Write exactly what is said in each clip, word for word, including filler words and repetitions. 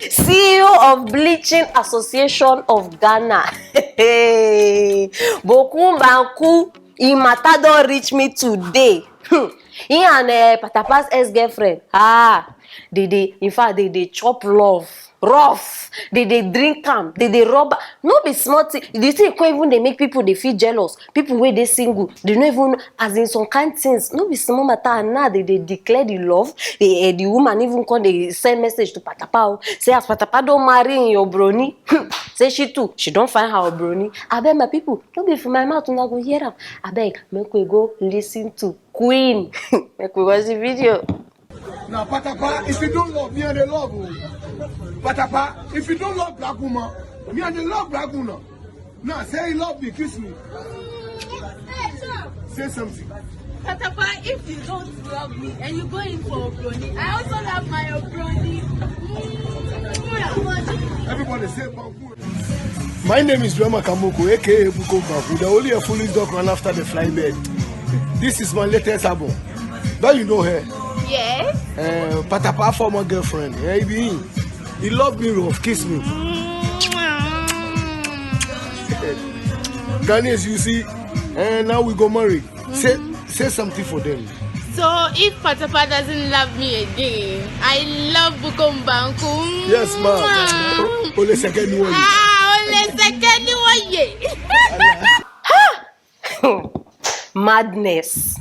C E O of Bleaching Association of Ghana. Bokun Banku, im matter don reach me today. Hmm. He and uh, Patapa's ex-girlfriend. Ah, they dey, in fact, they dey chop love. Rough. They dey drink am. They dey rub. No be small thing. The thing come even dey make people dey feel jealous. People wey dey single, they no even, as in some kind things. No be small matter. And now they dey declare the love. They, uh, the woman even come dey send message to Patapa o. Say as Patapa don marry in your brony. Say she too, she don find her brony. Abeg my people, no be for my mouth una go hear am. Abeg, make we go listen to Queen. Make we watch the video. Now, Patapa, if you don't love me and the love, oh. Patapa, if you don't love black woman, me and the love black woman. Now, say you love me, kiss me. Say something. Patapa, if you don't love me and you go in for Obroni, I also love my Obroni. Everybody say Banku. My name is Rema Kamoko, aka Ebuko Banku, the only a foolish dog run after the flying bird. This is my latest album. Don't you know her? Yes. Uh, Patapa former girlfriend. Yeah, he be him. He love me rough, kiss me. Ghanaians, you see, and now we go marry. Say say something for them. So if Patapa doesn't love me again, I love Bukombanku. Yes, ma'am. Only second one. Ah, only second one, yeah. Madness.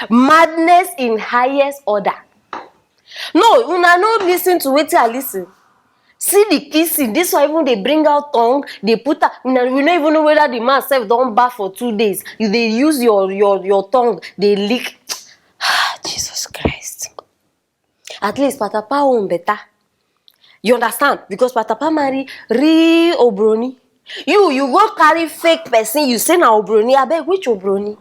Madness in highest order. No, una no listen to wetin I listen. See the kissing. This one even dey bring out tongue. They put am. Una, we no even know whether the man sef don baff for two days. You dey use your your your tongue dey lick. Jesus Christ. At least Patapa own better. You understand? Because Patapa marry real Obroni. You you go carry fake person. You say na Obroni. Abeg, which Obroni?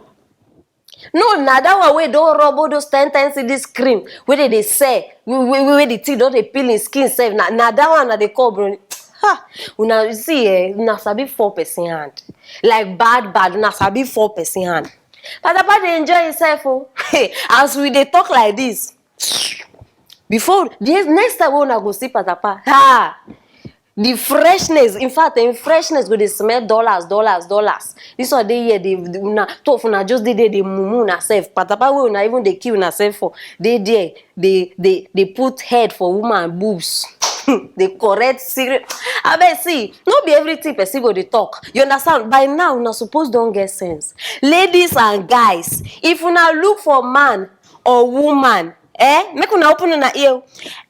No, na that one wey don rub all those ten ten cedis cream wey dey dey sell, wey wey wey the thing don dey peel im skin sef. Na na that one una dey call Obroni. Ha! Una see eh, una sabi fall person hand. Like bad bad, una sabi fall person hand. Patapa dey enjoy himself o. As we dey talk like this, before the next time wey una go see Patapa, ha! The freshness, in fact, im freshness go dey smell dollars, dollars, dollars. This one dey here, dey una, two of una just dey there, dey mumu una sef. Patapa wey una even dey kill una sef for, dey there, dey dey dey put head for woman boobs. Dey correct serious. Abeg see, no be everything person go dey talk. You understand? By now, una suppose don get sense. Ladies and guys, if una look for man or woman, eh, make una open una ear.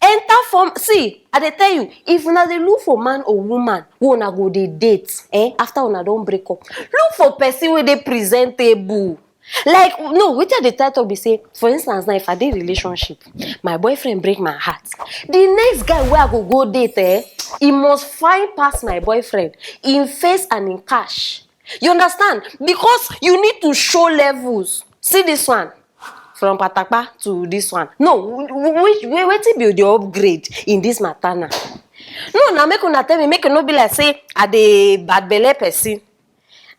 Enter form. See, I dey tell you, if una dey look for man or woman wey una go dey date, eh, after una don break up, look for person wey dey presentable. Like, no, wetin I dey try talk be say, for instance now, if I dey relationship, my boyfriend break my heart, the next guy wey I go go date, eh, he must fine pass my boyfriend in face and in cash. You understand? Because you need to show levels. See this one, from Patapa to this one. No, which, wetin be the upgrade in this matter now? No, now make una tell me, make e no be like say I dey bad belle person.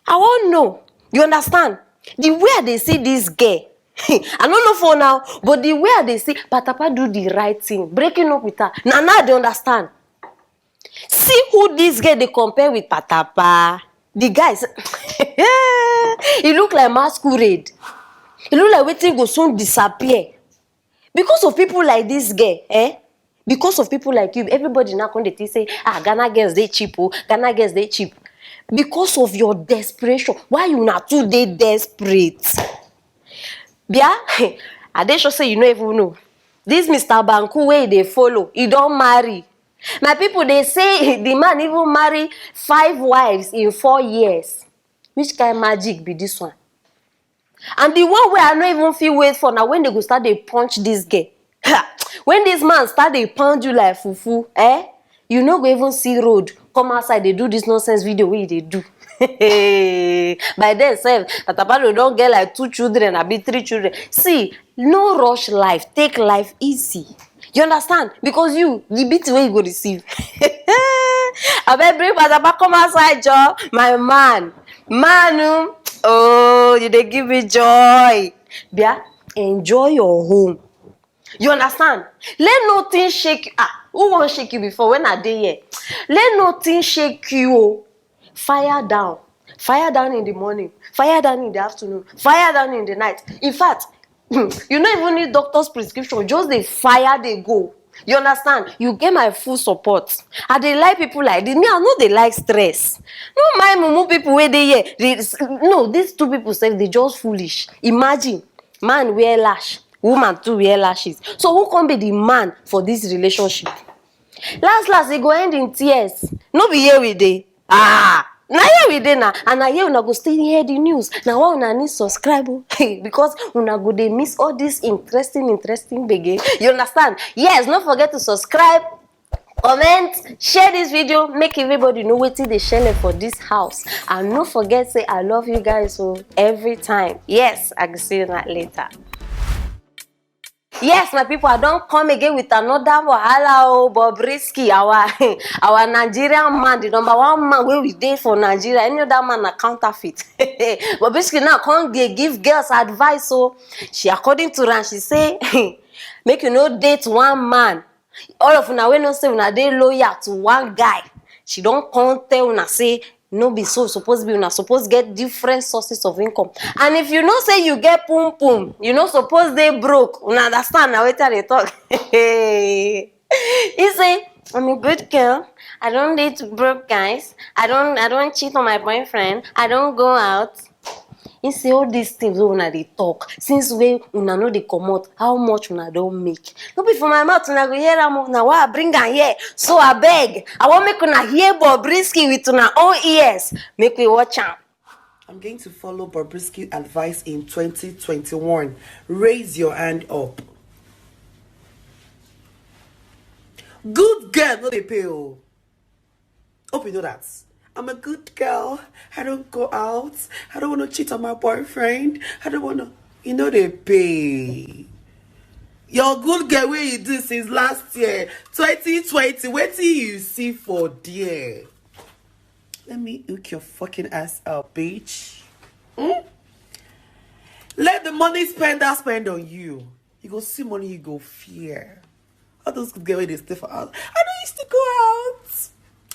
I wan know. You understand? The way I dey see this girl, I no know for now, but the way I dey see, Patapa do the right thing, breaking up with her. Na now I dey understand. See who this girl dey compare with Patapa. The guys, e look like masquerade. E look like wetin go soon disappear. Because of people like this girl, eh? Because of people like you, everybody now come dey think say, ah, Ghana girls dey cheap o, Ghana girls dey cheap. Because of your desperation, why una too dey desperate? Bia, I dey sure say you no even know. This Mister Banku wey you dey follow, he don marry. My people dey say the man even marry five wives in four years. Which kind magic be this one? And the one wey I no even fit wait for na when they go start dey punch this girl. Ha! When this man start dey pound you like fufu, eh? You no go even see road come outside dey do this nonsense video wey you dey do. By then sef, Patapa don get like two children, abi three children. See, no rush life, take life easy. You understand? Because you, the beat wey you go receive. Abeg, bring Patapa come outside, joor. My man, man, um, oh, you dey give me joy. Bia, enjoy your home. You understand? Let nothing shake you. Ah, who won't shake you before when I dey here? Let nothing shake you. Oh. Fire down. Fire down in the morning. Fire down in the afternoon. Fire down in the night. In fact, you no even need doctor's prescription. Just the fire they go. You understand? You get my full support. I dey like people like this. Me, I know they like stress. No mind mumu people where they here. They, no, these two people say they just foolish. Imagine, man wear lash, woman too wear lashes. So who can be the man for this relationship? Last last, e go end in tears. No be here we dey. Ah, na here we dey na, and na here una go still hear the news. Na why una need subscribe o, because una go dey miss all this interesting, interesting gbege. You understand? Yes, no forget to subscribe, comment, share this video, make everybody know wetin dey shele for this house. And no forget say I love you guys o every time. Yes, I go see you later. Yes, my people, I don't come again with another wahala. Oh, Bobrisky, our our Nigerian man, the number one man where we dey for Nigeria. Any other man na counterfeit. Bobrisky now come dey give girls advice. So she, according to her, she say, make you no date one man. All of una wey know say una dey loyal to one guy, she don come tell una say no be so suppose be. Una suppose get different sources of income. And if you know say you get pum pum, you no suppose dey broke. Una understand na wetin I dey talk? He say, I'm a good girl. I don't date broke guys. I don't I don't cheat on my boyfriend. I don't go out. He say all these things wey una dey talk since wey una no dey comot, how much una don make? No be for my mouth una go hear am o, na why I bring am here. So abeg, I wan make una hear Bobrisky with una own ears. Make we watch am. I'm going to follow Bobrisky advice in twenty twenty-one. Raise your hand up. Good girl no dey pay o. Hope you know that. I'm a good girl. I don't go out. I don't want to cheat on my boyfriend. I don't want to. You know they pay. Your good girl wey you do since last year, twenty twenty. Wetin you see for there? Let me hook your fucking ass up, bitch. Hmm? Let the money spender spend on you. You go see money, you go fear. All those good girl wey dey stay for house. I don't used to go out.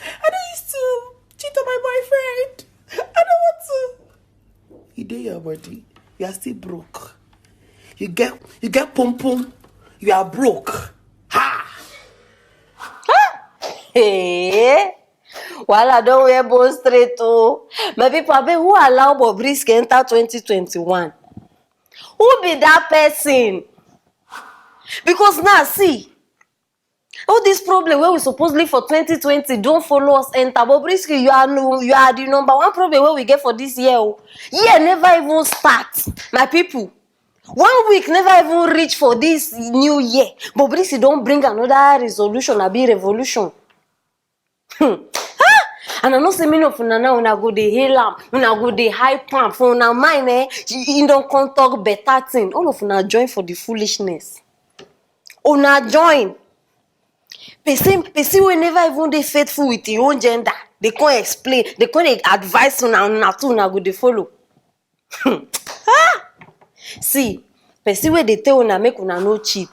I don't used to cheat on my boyfriend. I don't want to. You dey your body. You are still broke. You get you get pum pum. You are broke. Ha! Hey! Wahala don wear bone straight o. My people, abeg, who allow Bobrisky enter twenty twenty-one? Who be that person? Because now, see, all this problem wey we suppose leave for twenty twenty don follow us enter. Bobrisky, you are no, you are the number one problem wey we get for this year o. Year never even start, my people. One week never even reach for this new year. Bobrisky don bring another resolution, abi revolution. Hmm. Ah! And I know say many of una now, una go dey hail am, una go dey hype am for una mind, eh? He, he don come talk better thing. All of una join for the foolishness. Una join. Person, person wey never even dey faithful with him own gender, they come explain, they come dey advise una, una too, una go dey follow. Hmm. Ah! See, person wey dey tell una make una no cheat.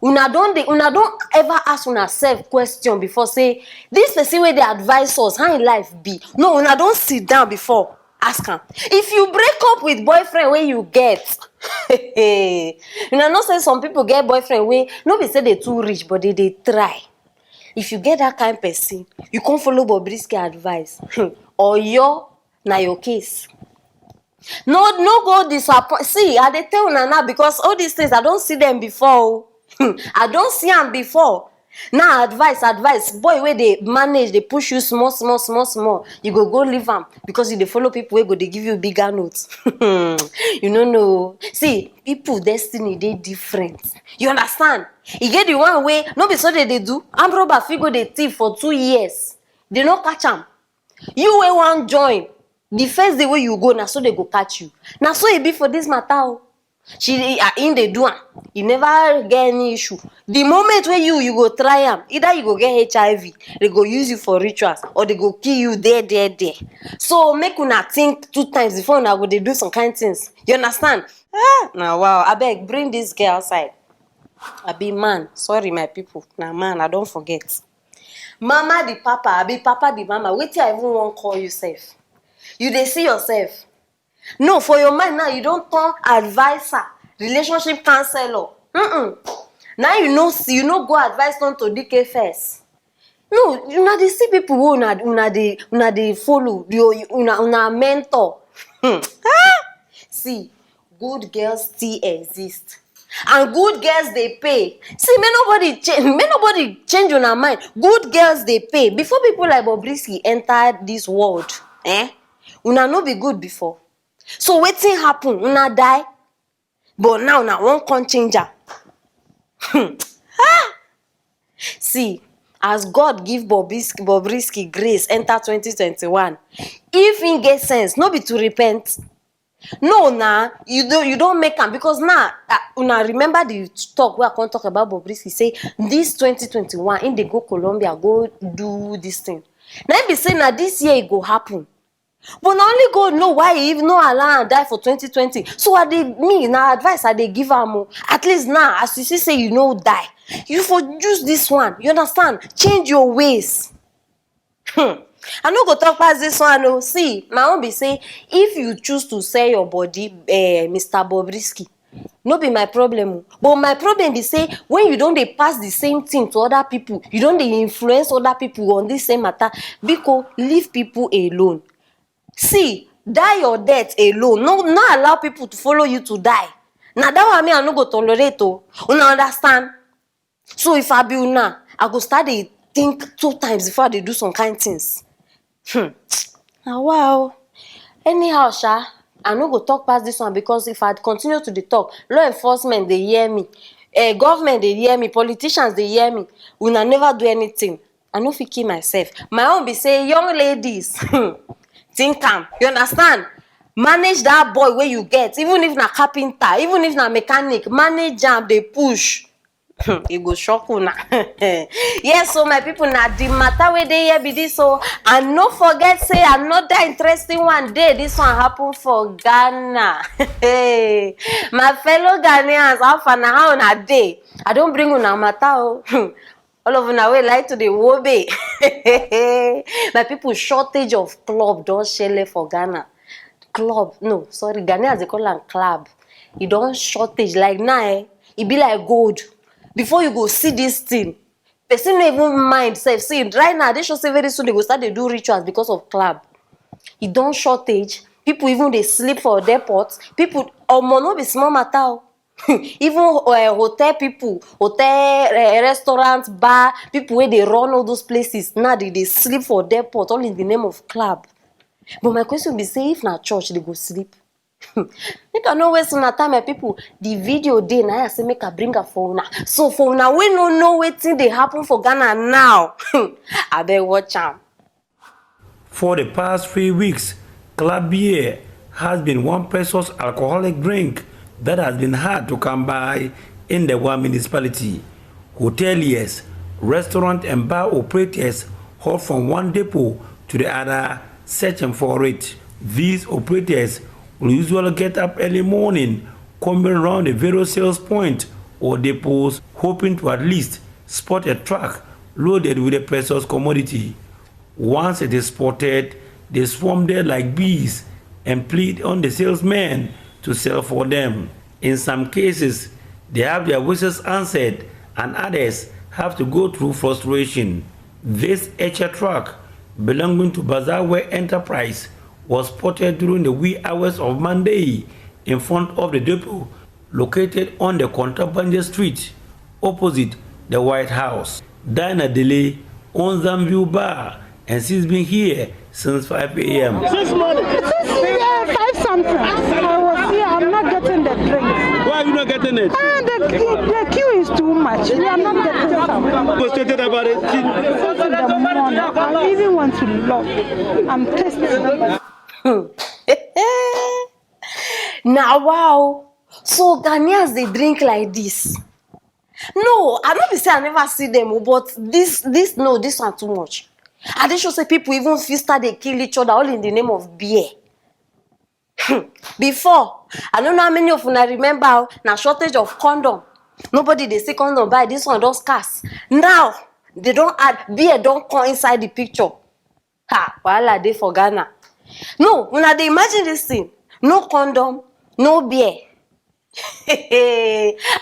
Una don dey, una don ever ask una self question before say, this person wey dey advise us, how im life be? No, una don sit down before, ask am. If you break up with boyfriend wey you get, una know say some people get boyfriend wey no be say they too rich, but they dey try. If you get that kind person, you come follow Bobrisky advice, hmm, Oyo na your case. No, no go disappoint. See, I dey tell una now because all these things, I don see them before o. Hmm, I don see am before. Now advice, advice. Boy wey dey manage, dey push you small, small, small, small. You go go leave am because you dey follow people wey go dey give you bigger notes. You no know. See, people destiny dey different. You understand? E get the one wey no be so they dey do. Armed robber fit go dey thief for two years. They no catch am. You wey wan join, the first day wey you go, na so they go catch you. Na so e be for this matter o. She, ah, im dey do am. E never get any issue. The moment wey you, you go try am, either you go get H I V, they go use you for rituals, or they go kill you there, there, there. So make una think two times before una go dey do some kind things. You understand? Ah, na wow. Abeg, bring this girl outside. I be man. Sorry, my people. Na man, I don't forget. Mama the papa, I be papa the mama. Wetin I even wan call you sef? You dey see yourself? No, for your mind now, you don turn adviser, relationship counselor. Mm-mm. Now you know, see, you no go advise turn to D K first. No, una dey see people wey una una dey una dey follow, your una una mentor. Hmm. Ah! See, good girls still exist. And good girls dey pay. See, make nobody change, make nobody change una mind. Good girls dey pay. Before people like Bobrisky enter this world, eh? Una no be good before. So wetin happen? Una die. But now una wan come change am. Hmm. Ah! See, as God give Bobrisky, Bobrisky grace enter twenty twenty-one, if he get sense, no be to repent. No, na you don you don make am, because now, ah, una remember the talk wey I come talk about Bobrisky, say this twenty twenty-one, he dey go Colombia go do this thing. Na him be say na this year e go happen. But na only God know why he even no allow am die for twenty twenty. So I dey, me, na advice I dey give am o. At least now, as you see say you no die, you for use this one. You understand? Change your ways. Hmm. I no go talk pass this one o. See, my own be say, if you choose to sell your body, eh, Mister Bobrisky, no be my problem o. But my problem be say, when you don dey pass the same thing to other people, you don dey influence other people on this same matter, biko, leave people alone. See, die your death alone. No, no allow people to follow you to die. Na that one me I no go tolerate o. Una understand? So if I be una, I go start dey think two times before I dey do some kind things. Hmm. Na wa o. Anyhow, sha, I no go talk pass this one, because if I continue to dey talk, law enforcement dey hear me, eh, government dey hear me, politicians dey hear me. Una never do anything. I no fit kill myself. My own be say, young ladies, think am. You understand? Manage that boy wey you get, even if na carpenter, even if na mechanic, manage am, dey push. Hmm, e go shock una. Yes, so my people, na the matter wey dey here be this. So, and no forget say another interesting one dey. This one happen for Ghana. Hey, my fellow Ghanaians, how far na, how una dey? I don bring una matter o. Hmm. All of una wey like to dey wobe. My people, shortage of club don shele for Ghana. Club, no, sorry, Ghanaians dey call am club. E don shortage, like, now, eh, e be like gold. Before you go see this thing, person no even mind sef. See, right now, I dey sure say very soon they go start dey do rituals because of club. E don shortage. People even dey sleep for airport. People, omo, no be small matter o. Even, eh, hotel people, hotel, eh, restaurant, bar, people wey dey run all those places, now they dey sleep for airport, all in the name of club. But my question be say, if na church they go sleep? Make I no waste una time, my people. The video dey, na I say make I bring am for una. So for una wey no know wetin dey happen for Ghana now, abeg watch am. For the past three weeks, club beer has been one precious alcoholic drink that has been hard to come by in the one municipality. Hoteliers, restaurant and bar operators hop from one depot to the other searching for it. These operators will usually get up early morning, coming around the various sales point or depots, hoping to at least spot a truck loaded with a precious commodity. Once it is spotted, they swarm there like bees and plead on the salesmen to sell for them. In some cases, they have their wishes answered, and others have to go through frustration. This Echa truck, belonging to Bazarware Enterprise, was spotted during the wee hours of Monday in front of the depot located on the Kontabanje Street, opposite the White House. Dinah Dele owns Zamview Bar, and she's been here since five a.m. Since morning. Since, yeah, five something. I was here. I'm not getting the drinks. Why are you not getting it? And the, the, the queue is too much. We are not getting some. Frustrated about it. Since in the morning, I even want to love. I'm tasting. Na wow. So Ghanaians dey drink like this? No, I no be say I never see them o, but this this no, this one too much. I dey sure say people even fit start dey kill each other all in the name of beer. Before, I no know how many of una remember o, na shortage of condom Nobody dey see condom buy, this one don scarce. Now they don add beer, don come inside the picture. Ha, wahala dey for Ghana. No, una dey imagine this thing. No condom, no beer.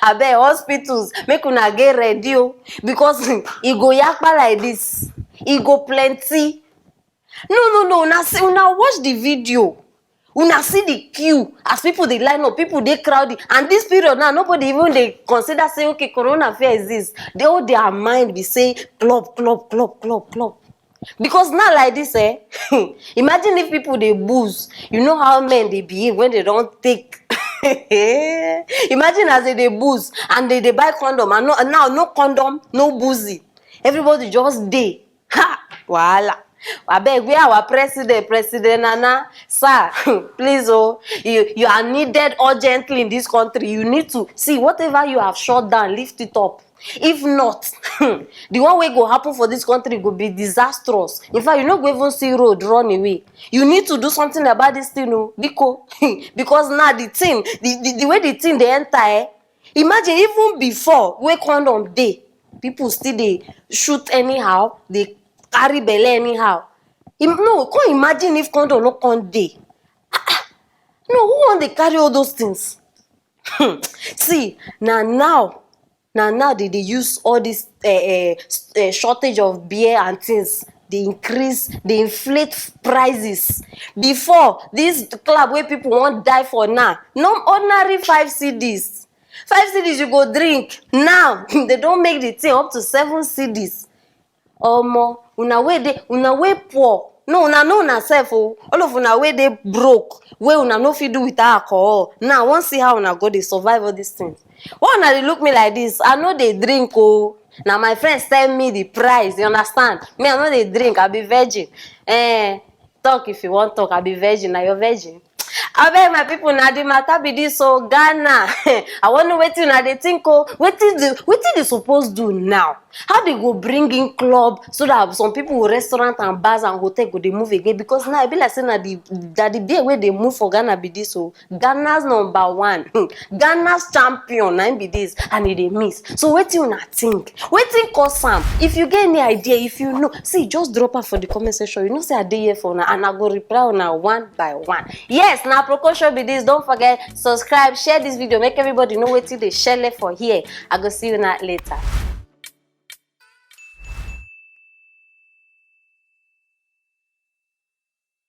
Abeg, hospitals, make una get ready o, because e go yakpa like this. E go plenty. No, no, no, una see, una watch the video. Una see the queue as people dey line up, people dey crowded, and this period now, nobody even dey consider say, okay, corona fit exist. They, all their mind be say club, club, club, club, club. Because now like this, eh, imagine if people dey booze. You know how men dey behave when they don take. Imagine as they dey booze and they dey buy condom, and no, now no condom, no boozy. Everybody just dey. Ha! Wahala. Abeg, where our president, President Nana? Sir, please, oh, you, you are needed urgently in this country. You need to see whatever you have shut down, lift it up. If not, the one wey go happen for this country go be disastrous. In fact, you no go even see road run away. You need to do something about this thing, oh, biko. Because now the thing, the, the, the way the thing dey enter, eh, imagine even before wey condom dey, people still dey shoot anyhow, dey carry belle anyhow. Im-, no, come imagine if condom no come dey. Ah, ah. No, who wan dey carry all those things? See, na now, na now they dey use all this, eh, eh, s-, eh, shortage of beer and things. They increase, they inflate prices. Before, this club wey people wan die for now, no ordinary five cedis. Five cedis you go drink. Now, they don make the thing up to seven cedis. Omo, una wey dey, una wey poor. No, una know una sef o. All of una wey dey broke, wey una no fit do without alcohol. Now, I wan see how una go dey survive all these things. Why una dey look me like this? I no dey drink o. Na my friends tell me the price, you understand? Me, I no dey drink, I be virgin. Eh, talk if you wan talk, I be virgin, na your virgin. Abeg, my people, na the matter be this o, Ghana. I wan know wetin una dey think o. Wetin the, wetin they suppose do now? How they go bring in club so that some people, restaurant and bars and hotel go dey move again? Because now e be like say na the, that the beer wey dey move for Ghana be this o. Ghana's number one, Ghana's champion, na im be this, and e dey miss. So wetin una think? Wetin cause am? If you get any idea, if you know, see, just drop am for the comment section. You know say I dey here for una, and I go reply una one by one. Yes, na Proko Show be this. Don't forget, subscribe, share this video, make everybody know wetin dey shele for here. I go see una later.